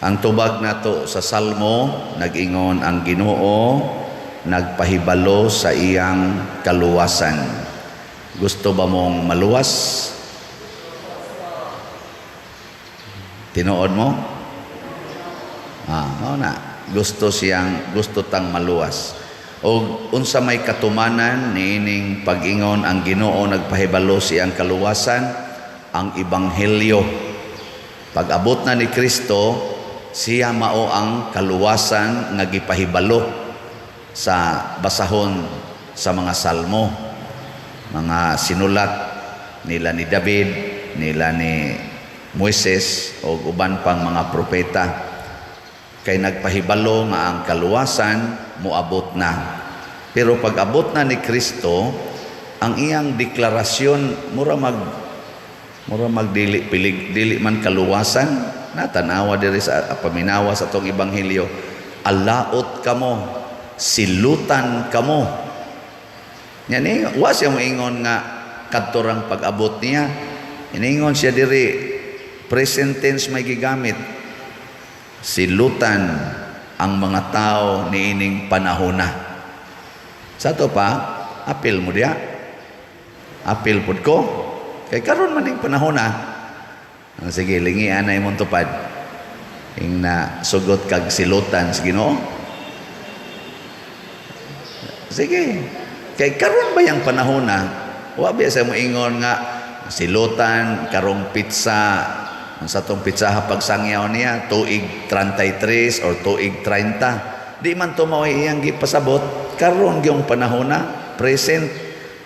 Ang tubag nato sa Salmo, nag-ingon ang Ginoo nagpahibalo sa iyang kaluwasan. Gusto ba mong maluwas? Tinuod mo? Ah, mao na. Gusto siyang gusto tang maluwas. O unsa may katumanan niining pag-ingon ang Ginoo nagpahibalo sa iyang kaluwasan? Ang ebanghelyo. Pag-abot na ni Kristo, siya mao ang kaluwasan nga gipahibalo sa basahon sa mga salmo, mga sinulat nila ni David, nila ni Moises o uban pang mga propeta, kay nagpahibalo nga ang kaluwasan moabot na. Pero pag abot na ni Kristo, ang iyang deklarasyon mura mag dili pilig, dili man kaluwasan. Natanawa diri sa paminawa sa atong ebanghelyo, alaot kamo, silutan kamo. Nya ni wa siya moingon nga kadto pag-abot niya. Iningon siya diri, present tense may gigamit, silutan ang mga tao niining panahona. Sa to pa, apil mo diya, apil pud ko, kay karon man ning panahona. Ah, sige, lingian na imong tupad ing na sugot kag silutan sa Ginoo. Sige, kay karon ba yang panahona? Wa biya sa mo ingon nga silutan karong pizza, ang sa tong pitsa pagsangyaw niya tuig 33 or tuig 30. Di man to mao iyang gipasabot. Karon gyung panahona, present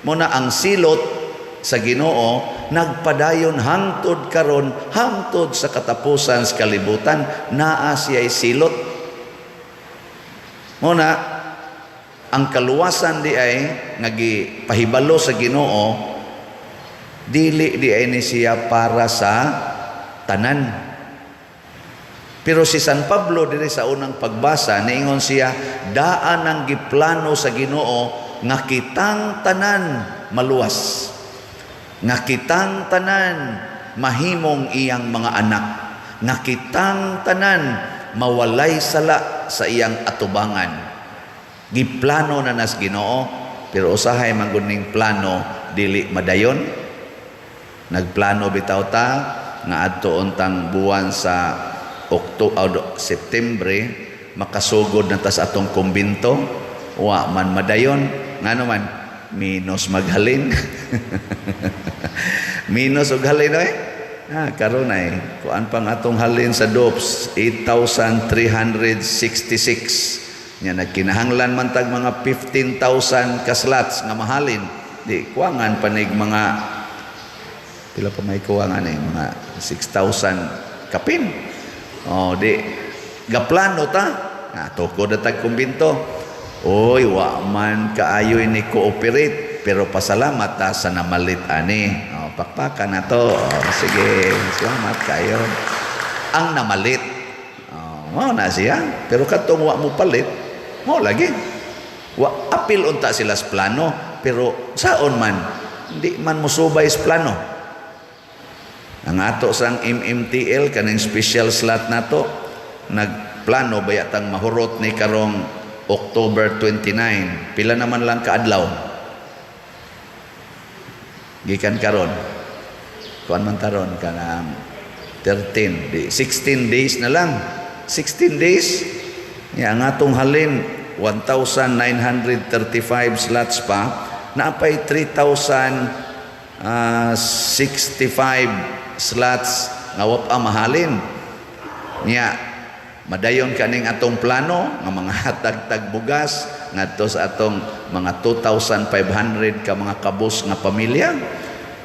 mo na. Ang silot sa Ginoo nagpadayon hangtod karon, hangtod sa katapusan sa kalibutan, naa siya'y silot. Mo na ang kaluwasan di ay nga gipahibalo sa Ginoo, dili di ay ni siya para sa tanan. Pero si San Pablo diri sa unang pagbasa, niingon siya, daan ang giplano sa Ginoo nga kitang tanan maluwas, nga kitang tanan mahimong iyang mga anak, nga kitang tanan mawalay sala sa iyang atubangan. Giplano na nas Ginoo, pero usahay man gud ning plano dili madayon. Nagplano bitaw ta nga adto untang buwan sa October, September, makasugod na ta sa atong kumbinto. Wa man madayon. Ngano man? Minus maghalin, minus og halin oy. Ah, karon ay kuan pang atong halin sa DOPS, 8,366 nya. Nagkinahanglan man tag mga 15,000 ka slots nga mahalin. Di kuangan panig mga pila pa may kuwangan eh, mga 6,000 kapin. Oh, di gaplano ta ah, tukod na tag kumbinto. Oy, wa man kaayo ni cooperate, pero pasalamat ta sa namalit ani. Oh, pakpakan na to. Oh, sige, salamat kayo. Ang namalit. Oh, mao na siya. Pero katong wa mo palit, mao lagi. Wa apil unta sila sa plano, pero saon man, hindi man mosubay sa plano. Ang ato sang MMTL, kaning special slot nato, nagplano bayatang mahurot ni karong October 29. Pila naman lang kaadlaw gikan karon? Kuan man taron kanang 13 di 16 days na lang, 16 days ya. Ang atong halin 1,935 slots pa, naapay 3,065 slots nga wa pa mahalin niya. Madayon kaning atong plano nga mga hatag-tag bugas ngadto sa atong mga 2,500 ka mga kabus nga pamilya?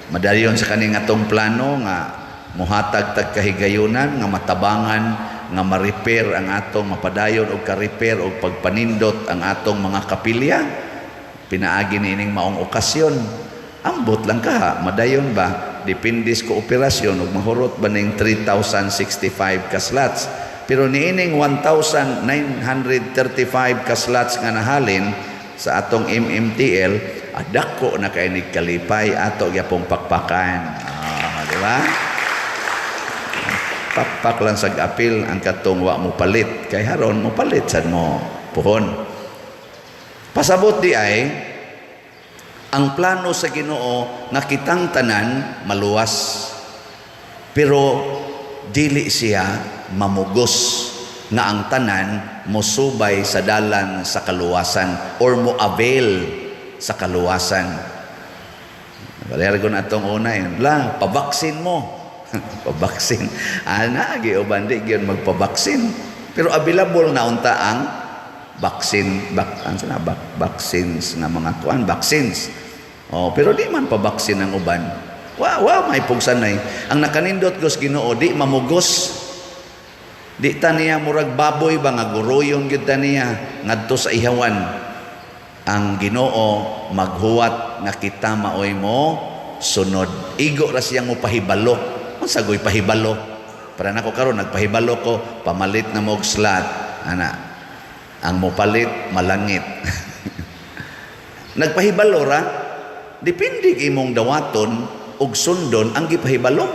Madayon sa kaning atong plano nga muhatag tag kahigayunan nga matabangan nga ma-repair ang atong, mapadayon og ka-repair og pagpanindot ang atong mga kapilya pinaagi niining maong okasyon? Ambot lang ka, madayon ba? Depende sa kooperasyon ug mahurot ba ning 3,065 ka slots. Pero niining 1,935 ka slots nga nahalin sa atong MMTL, adako na kay nig kalipay, ato gyapong pakpakan. Ah, di ba? Pakpak lang sa apil ang katong wa mo palit kay haron mo palit sad mo puhon. Pasabot di ay ang plano sa Ginoo nga kitang tanan maluwas. Pero dili siya mamugos nga ang tanan mosubay sa dalan sa kaluwasan or mo avail sa kaluwasan. Balher ko na itong una yun. La, pabaksin mo. Pabaksin. Ana, giuban di gyud magpabaksin. Pero available na unta ang vaccine, bak, ano na, vaccines nga mga kuan, vaccines. Oh, pero di man pabaksin ang uban. Wa wa may pugsanay. Ang nakanindot gos Ginoo di mamugos. Di ta niya murag baboy ba nga guruyon gyud ta niya ngadto sa ihawan. Ang Ginoo maghuwat nga kita maoy mo sunod. Igo ra siyang mo pahibalo. Unsa goy pahibalo? Para nako karon nagpahibalo ko, pamalit na mo og slot. Ana. Ang mopalit malangit. Nagpahibalo ra, depende imong dawaton og sundon ang gipahibalo.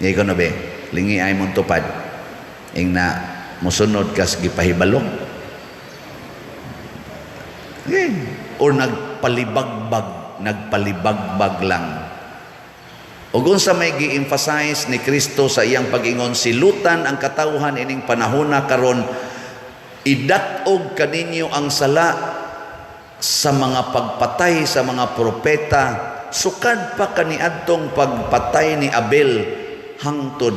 Ngay ko na be, lingi ay mong tupad. Ing na mosunod kas gipahibalo. Okay. Or nagpalibagbag, nagpalibagbag lang. Ug unsa may gi-emphasize ni Kristo sa iyang pag-ingon, silutan ang katawhan ining panahona karon, idat-og kaninyo ang sala sa mga pagpatay sa mga propeta sukad pa kaniadtong pagpatay ni Abel hangtod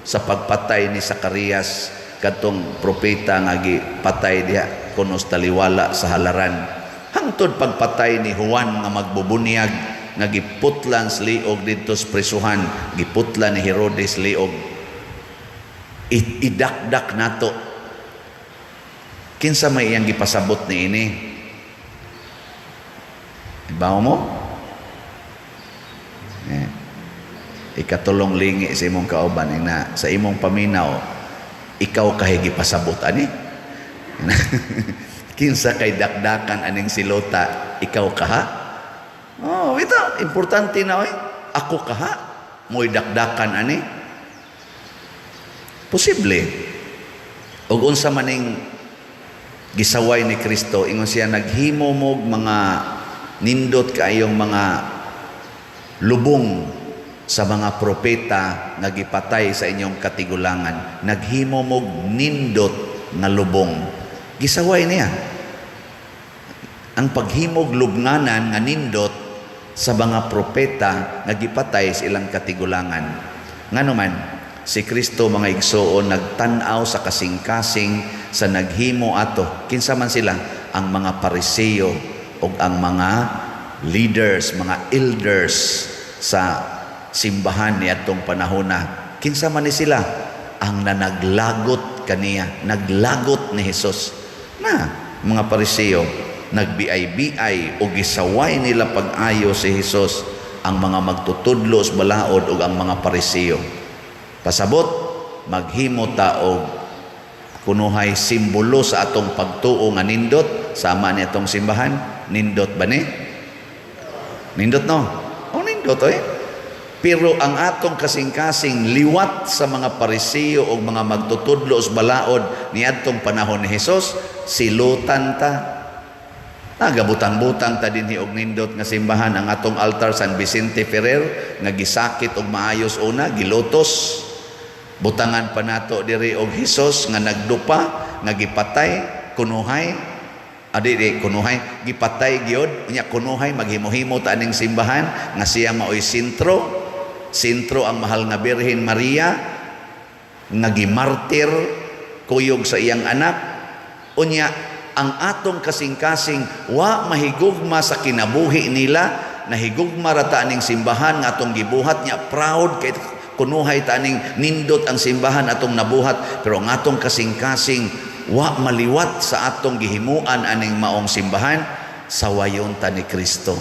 sa pagpatay ni Zacarias, kadtong propeta nga gipatay diha kuno sa taliwala sa halaran, hangtod pagpatay ni Juan nga magbubunyag nga giputlan sa liog didto sa presuhan, giputlan ni Herodes liog. Idakdak nato. Kinsa may iyang gipasabot ni ini? Ibaw mo? Eh. Ikatulong lingi sa imong kauban na sa imong paminaw, ikaw kahay gipasabot ani? Kinsa kay dakdakan aning silota, ikaw kaha? Oh, ito importante na oy. Ako kaha mo'y dakdakan ani? Posible. Ug unsa maning gisaway ni Kristo, ingon siya naghimo mog mga nindot kaayong mga lubong sa mga propeta nga gipatay sa inyong katigulangan. Naghimo mog nindot nga lubong. Gisaway niya ang paghimog lubnganan nga nindot sa mga propeta nga gipatay sa ilang katigulangan. Ngano man si Kristo, mga igsoon, nagtan-aw sa kasing-kasing sa naghimo ato. Kinsa man sila? Ang mga Pariseo ug ang mga leaders, mga elders sa simbahan niadtong panahona. Kinsa man ni sila? Ang nanaglagot kaniya, naglagot ni Hesus. Na mga Pariseo nagbiay-biay o gisaway nila pag-ayo si Hesus, ang mga magtutudlo sa balaod ug ang mga Pariseo. Pasabot, maghimo ta og kunuhay simbolo sa atong pagtuo nga nindot, sama ni atong simbahan, nindot ba ni? Nindot no? O nindot oy. Pero ang atong kasing-kasing liwat sa mga Pariseo o mga magtutudlo sa balaod niadtong panahon ni Hesus, silutan ta. Nagabutang-butang ta dinhi og nindot nga simbahan. Ang atong altar, San Vicente Ferrer nga gisakit og maayos una, gilotos. Butangan pa nato diri og Hesus nga nagdupa, nga gipatay kunuhay, adi di kunuhay, gipatay gyud. Unya kunuhay maghimo-himo ta aning simbahan nga siya maoy sentro. Sentro ang mahal nga Birhen Maria nga gimartir kuyog sa iyang anak. Unya ang atong kasing-kasing wa mahigugma sa kinabuhi nila, nahigugma ra ta aning simbahan nga atong gibuhat nya proud kay kunuhay ta aning nindot ang simbahan atong nabuhat, pero ang atong kasing-kasing wa maliwat sa atong gihimuan aning maong simbahan. Sawayon ta ni Kristo.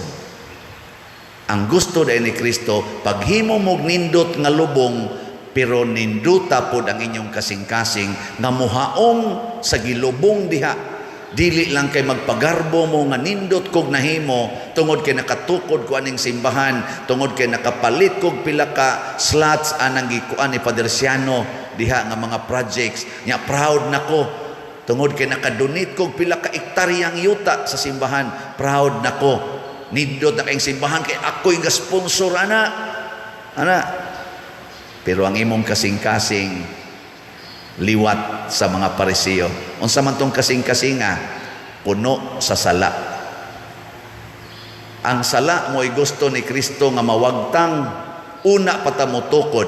Ang gusto dahil ni Kristo, paghimo mog nindot nga lubong, pero ninduta pod ang inyong kasing-kasing nga muhaom sa gilubong diha. Dili lang kay magpagarbo mo nga nindot kog nahimo tungod kay nakatukod ko aning simbahan, tungod kay nakapalit kog pila ka slots anang gikuan ni Father Siano diha nga mga projects nya. Proud nako tungod kay nakadonate kog pila ka ektaryang yuta sa simbahan. Proud nako, nindot na kayong simbahan kay ako'y ga sponsor ana ana. Pero ang imong kasing-kasing liwat sa mga Pariseo. Unsa man tong kasing-kasinga? Puno sa sala. Ang sala mo'y gusto ni Kristo nga mawagtang una pa ta motukod.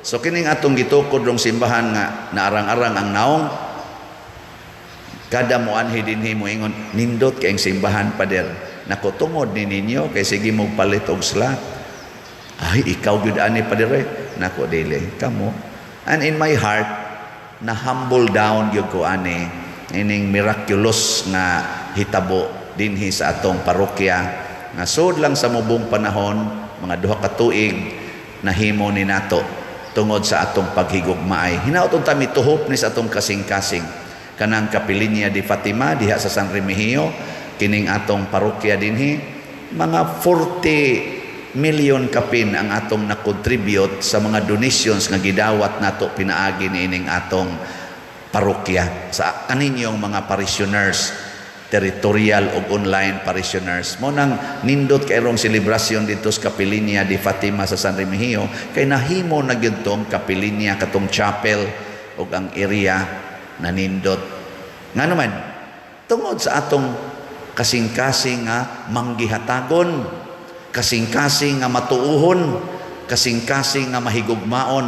So kining atong gitukod rong simbahan nga naarang-arang ang naong, kada moanhi dinhi moingon, "Nindot kayong simbahan, pader." Nako, tungod ni ninyo kay sige mo palit og slot. "Ay, ikaw gyud ani, pader, eh." Nako, dili kamo. And in my heart, na humble down gyud ko ani ining miraculous nga hitabo dinhi sa atong parokya nga sud lang sa mubong panahon, mga 2 ka tuig, nahimo ni nato tungod sa atong paghigugmaay. Hinaot unta mituhop ni sa atong kasing-kasing. Kanang Kapilinya di Fatima diha sa San Remigio, kining atong parokya dinhi, mga 40 million kapin ang atong na-contribute sa mga donations nga gidawat nato pinaagi niining atong parokya sa kaninyong mga parishioners, territorial ug online parishioners. Mo nang nindot kay rong selebrasyon dito sa Kapilinya di Fatima sa San Remigio kay nahimo na gyud tong Kapilinya, katong chapel ug ang area na nindot. Nga naman tungod sa atong kasing-kasing nga manggihatagon, kasing-kasing nga matuuhon, kasing-kasing nga mahigugmaon.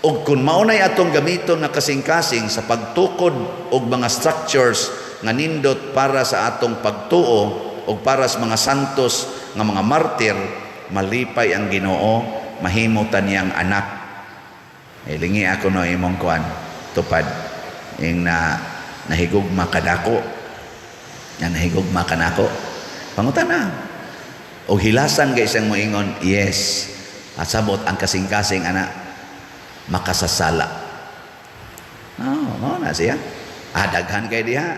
Ug kung maunay atong gamiton nga kasing-kasing sa pagtukod og mga structures nga nindot para sa atong pagtuo ug para sa mga santos nga mga martir, malipay ang Ginoo, mahimo ta niyang anak. Hilingi ako no imong kuan tupad ing na nahigugma kadako, nga nahigugma kanako. Pangutana og hilasan kay siyang moingon, "Yes." At sabot ang kasing-kasing ana makasasala. Oh, mao na siya. Ah, daghan kay diha.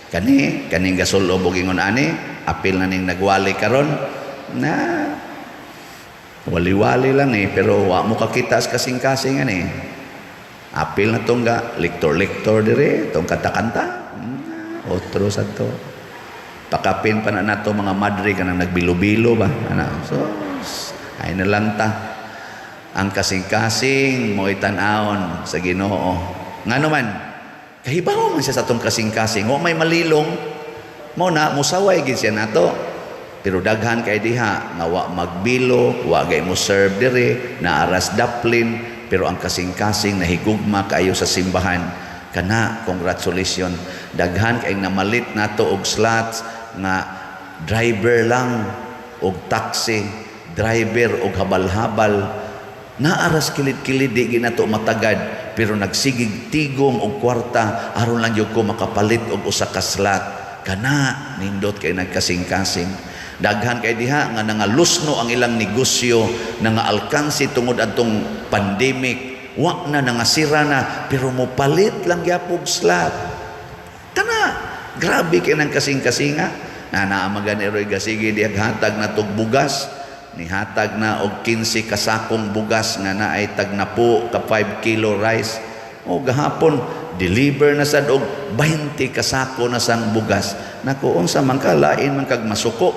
Kani, kaning gasulob og ingon ani, apil na ning nagwali karon na wali-wali lang eh, pero wa mo kakita sa kasing-kasing ani. Apil na tong ga lektor-lektor dire, tong kanta-kanta. Otro sa to. Pakapin pa na nato mga madre kanang nagbilo-bilo ba. Ana, so ay na lang ta. Ang kasing-kasing mo'y tan-awon sa Ginoo. Ngano man, kahibaw man siya sa atong kasing-kasing. Wa may malilong, mo na musaway gid siya nato. Pero daghan kay diha nga wa magbilo, wa gay mo serve dire, naaras daplin, pero ang kasing-kasing nahigugma kayo sa simbahan. Kana, congratulations. Daghan kay namalit nato og slots nga driver lang og taxi, driver og habal-habal. Naaras kilid-kilid, di ginato matagad, pero nagsigig tigom og kwarta aron lang gyud ko makapalit og usa ka slot. Kana, nindot kay nagkasing-kasing. Daghan kay diha nga nangalusno ang ilang negosyo, nangaalkansi tungod adtong pandemic, wa na, nangasira na, pero mopalit lang gyapog slot. Kana, grabe kay nang kasing-kasinga. Na naamagan eroy gasige diha hatag na tog bugas, nihatag na og 15 kasakong bugas nga naay tag napo ka 5 kilo rice. O gahapon deliver na sad og 20 kasako na sang bugas. Nako, unsa man ka, lain man kag masuko.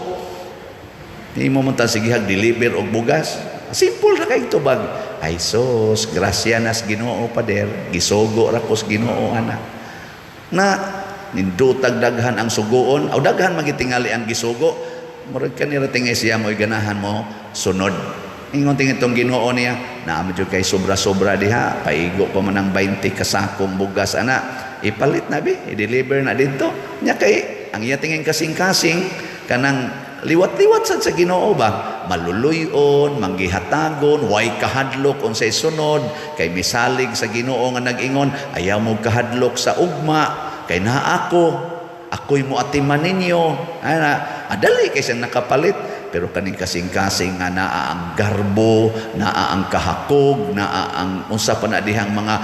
Imo man ta sigihag deliver og bugas. Simple ra kay tubag. "Ay sos, grasya nas Ginoo, pader, gisugo ra kos Ginoo ana." Na nindutag daghan ang sugoon, aw daghan magitingali ang gisugo. Murag kanira tingay siya mo'y ganahan mo sunod. Ingon tingin itong Ginoo niya, naa man jud kay sobra-sobra diha, paigo pa man ang 20 kasakong bugas ana. Ipalit na bi, i-deliver na didto. Nya kay ang iya tingin kasing-kasing kanang liwat-liwat sad sa Ginoo ba, maluluyon, manggihatagon, way kahadlok unsay sunod kay misalig sa Ginoo nga nag-ingon, "Ayaw mo kahadlok sa ugma kay naa ako, ako'y moatiman ninyo." Ana, adali kay siyang nakapalit. Pero kaning kasing-kasing nga naa ang garbo, naa ang kahakog, naa ang unsa pa na dihang mga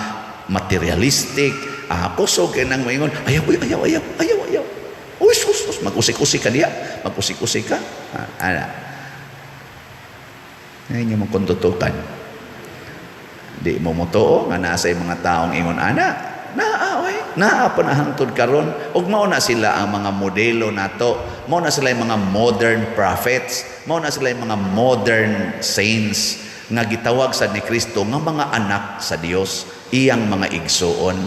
materialistic. Ah, kusog kay nang moingon, "Ayaw, uy, ayaw, ayaw, ayaw, ayaw. Uy, sus, sus, mag-usik-usik ka diya. Mag-usik-usik ka." Ah, ana. Ay, inyo mong kuntutukan. Di mo motuo nga naa say mga taong ingon ana. Naa, oy. Naa pa na hangtod karon. Ug mao na sila ang mga modelo nato. Mao na sila yung mga modern prophets. Mao na sila yung mga modern saints nga gitawag sa ni Kristo nga mga anak sa Dios, iyang mga igsuon.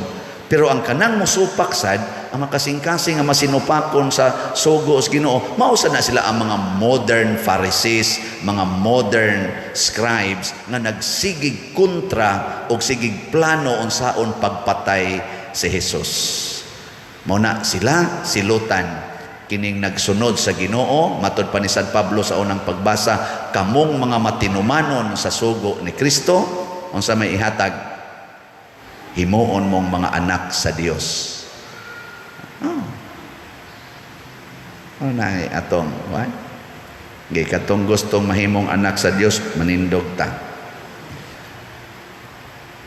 Pero ang kanang musupak sad, ang makasingkasing nga masinupakon sa sugo sa Ginoo, mao sad na sila ang mga modern Pharisees, mga modern scribes nga nagsigig kontra og sigig plano unsaon pagpatay si Jesus. Mao na sila silutan kining nagsunod sa Ginoo. Matod pa ni San Pablo sa unang pagbasa, kamong mga matinumanon sa sugo ni Kristo, unsa may ihatag? Himuon mong mga anak sa Dios. Oh. Ano na atong what? Gay katong gustong mahimong anak sa Dios, manindog ta.